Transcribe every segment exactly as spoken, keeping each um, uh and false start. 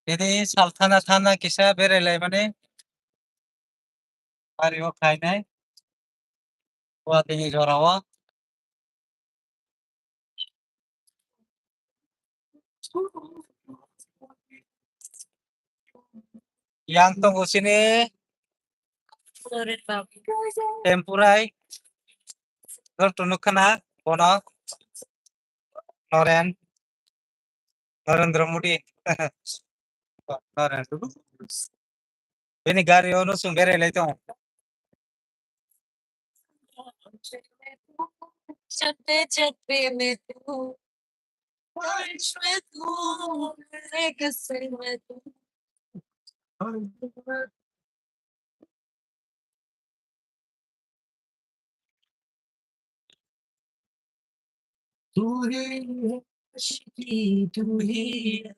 Tini sal thana thana kisa berai lai mani. Ari o khainai. Watini jora o. Yang tongo sini. Tempurai. Dol tunuk khana bono. Noren. Narendra Modi. Narendra. Bini gari ono sung berai lai tong. Chatte chatte me tu, baarish me tu, legacy me tu. तू ही है आशिकी, तू ही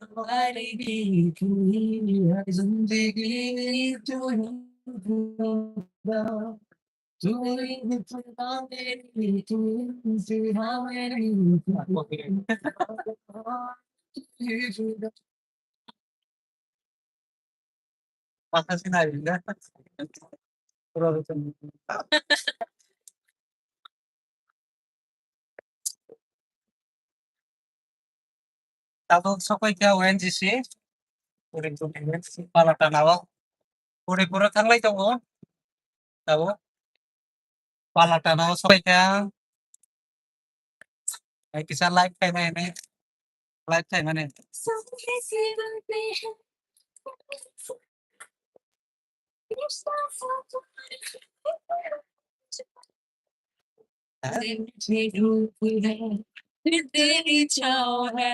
आवारगी, तू ही है जिंदगी, तू ही खुदा, तू ही खुदा मेरी, तू ही खुदा मेरी, तू ही खुदा। Masa sinai na. Tabuk sokoi kha O N G C. Puri puri N G C pala tanao. Puri pura thanglai tongo. Tabuk pala tanao sokoi kha. Ai kisa live khainai hinwi. Live khaimani. तेरी छाँव है,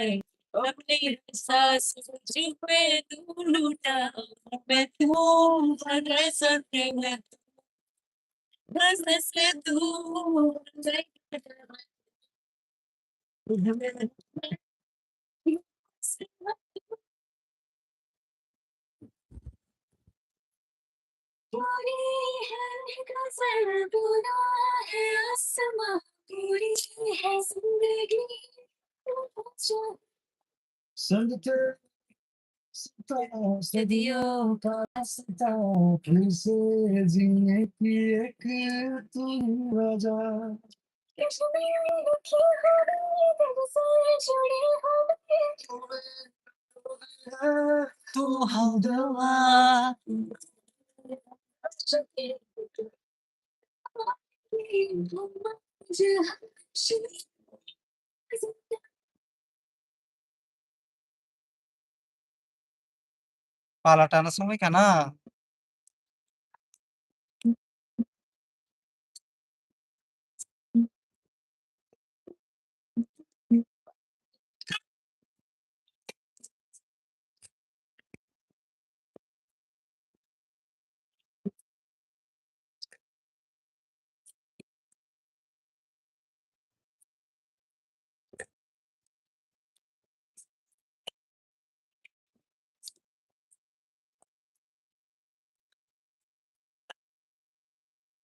अपनी सांस मुझ पे तू लुटा, मैं तू, हर सांस में तू, बस से तू। पूरी है गजल, पूरा है आसमां, पूरी है जिंदगी। सदियों का रास्ता, फिर से जीने की एक तू वजह। तू हर दवा। Pala tana songwi khana.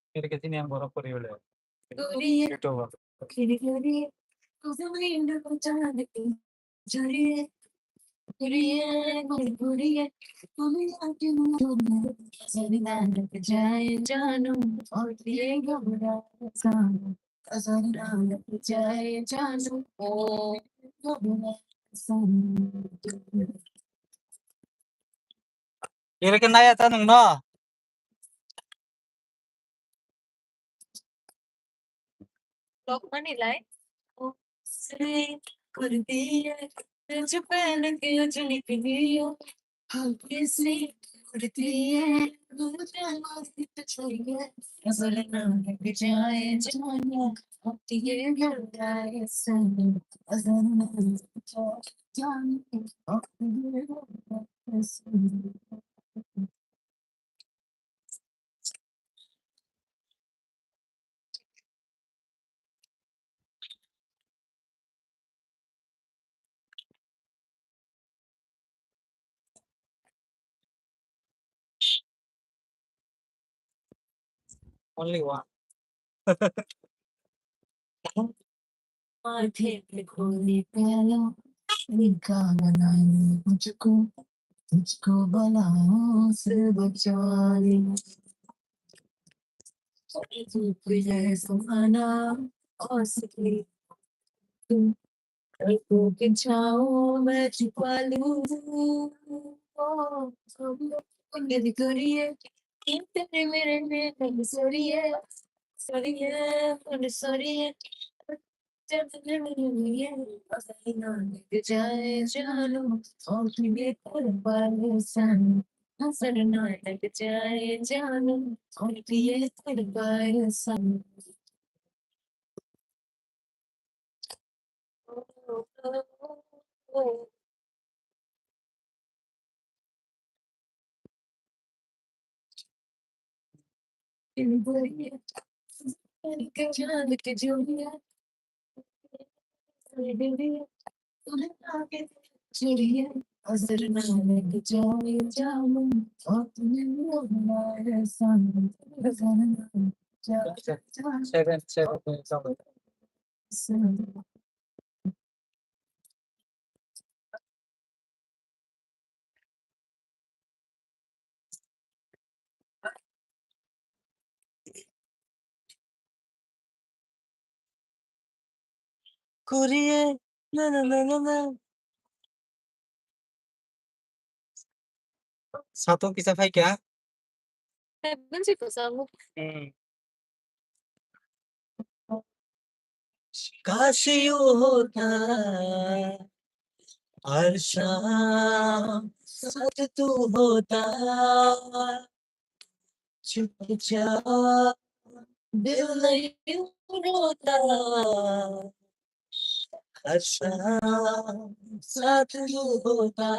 Kiri ke sini yang borok kori boleh. Itu. Iri ke naya ta nung no. Lokmani lai. Only one. तुझको भला से बचा ले। तू तुझे सुहाना और सके तू को के छाओ मैं छुपा लूं। ओ, मेरी करिए, तेरे मेरे में सॉरी है, सॉरी है, सॉरी है। Seven, seven, seven. Kuriye, na, na, na, na, na. Satung kisa phai kya? Seven sih ko samu. Hmm. काश यूं होता हर शाम साथ तू होता, चुपचाप दिल नहीं रोता, हर शाम साथ तू होता,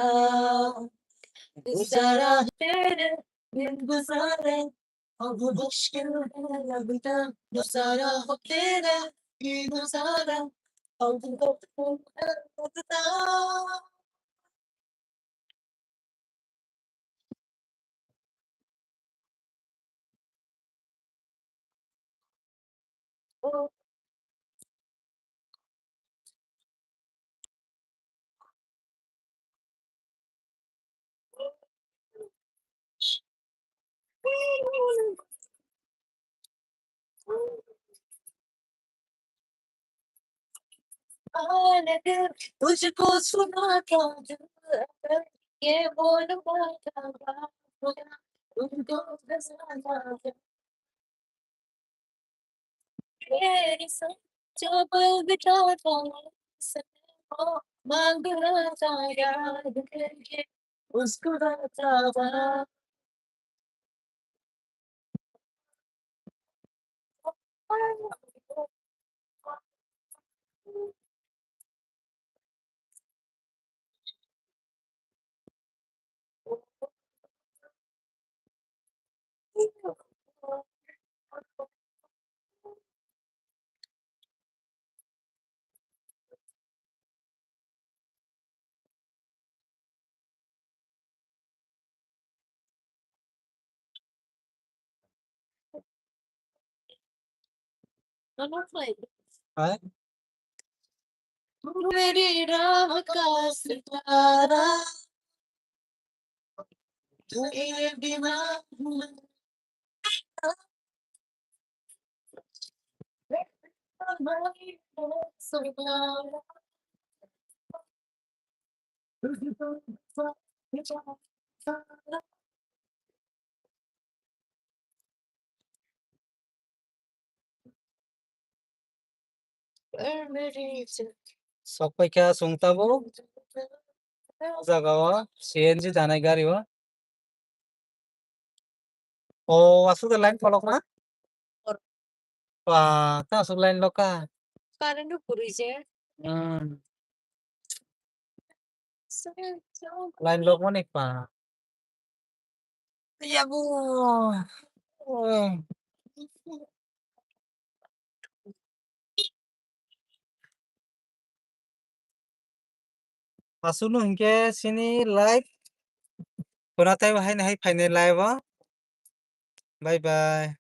गुजारा तेरे बिन गुजारे अब मुश्किल है लगता, गुजारा हो तेरा ये गुजारा अब मुश्किल है लगता। तुझको सुना था दिल, ये बोल पाता तुमको फसाना था। मेरे साथ जो पल बिता था, सपनों मांग रहा था याद करके, मुस्कुराता था। Ano play? Ha? मेरी राह का सितारा, तेरे बिना Sok paikha chwng tabuk o jaga o C N G danai gari o. O aswk da line pholok na? Ba, ta aswk line lokha. Current o kwrwi je. Hmm. Line lok mani pa. Yabo. Aswkno hinkhe chini live. Khwna tei bo haino hai phainai live o. Bye bye.